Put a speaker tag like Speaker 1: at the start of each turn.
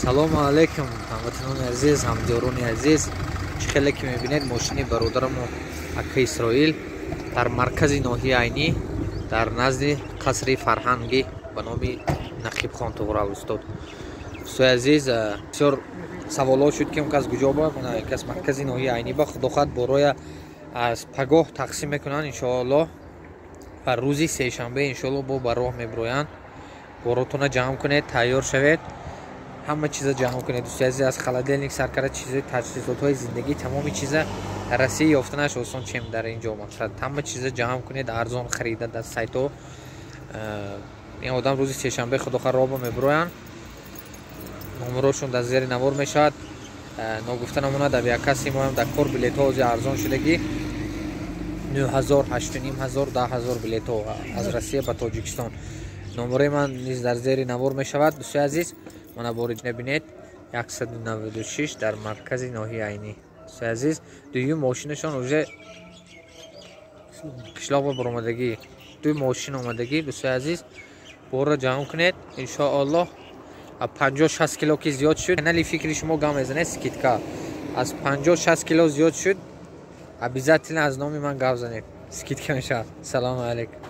Speaker 1: Салому алайкум, ҳамватанони азиз, ҳамдиёрони азиз. Чӣ хеле ки мебинед, мошини бародарамо ака Исроил дар маркази ноҳияи Айнӣ, дар назди қасри фарҳангӣ ба номи Нақибхон Туғрал устод. Дӯстои азиз, бисёр саволҳо шуд, ки он кас куҷо ба кас. Маркази ноҳияи Айнӣ ба, худо хоҳад, бороя аз пагоҳ тақсим мекунанд, иншоаллоҳ, ва рӯзи сешанбе, иншоаллоҳ, бо ба роҳ мебироянд. Боротона ҷамъ кунед, тайёр шавед, ҳама чиза ҷамъ кунед, дӯстои азиз. Аз холодильник сар карда, чизои таҷҳизотҳои зиндагӣ, тамоми чиза Россия ёфтанаш осон, чем дар ин ҷо. Мақсад, ҳама чиза ҷамъ кунед, арзон харида дар сайтҳо. Ин одам рӯзи сешанбе, худо хоҳад, роҳба мебироянд. Номерошон дар зери навор мешавад. Ногуфта намонад, авиакасси моам дар кор, билетҳо ҳозир арзон шудагӣ: 9000, 8500, 10 000 билетҳо аз Россия ба Тоҷикистон. Номерои ман низ дар зери навор мешавад, дӯстои азиз. Мана, борид мебинед, 196, дар маркази ноҳияи Айнӣ. Дӯстои азиз, дуюм мошинашон уже қишлоқ ба баромадагӣ, ду мошин омадагӣ. Дӯстои азиз, борро ҷамъ кунед, иншоаллоҳ. 50-60 кило ки зиёд шуд, канали фикри шумо гам мезанед, скидка. Аз 50-60 кило зиёд шуд, обязательно аз номи ман гап занед, скидка мешавад. Салому алайкум.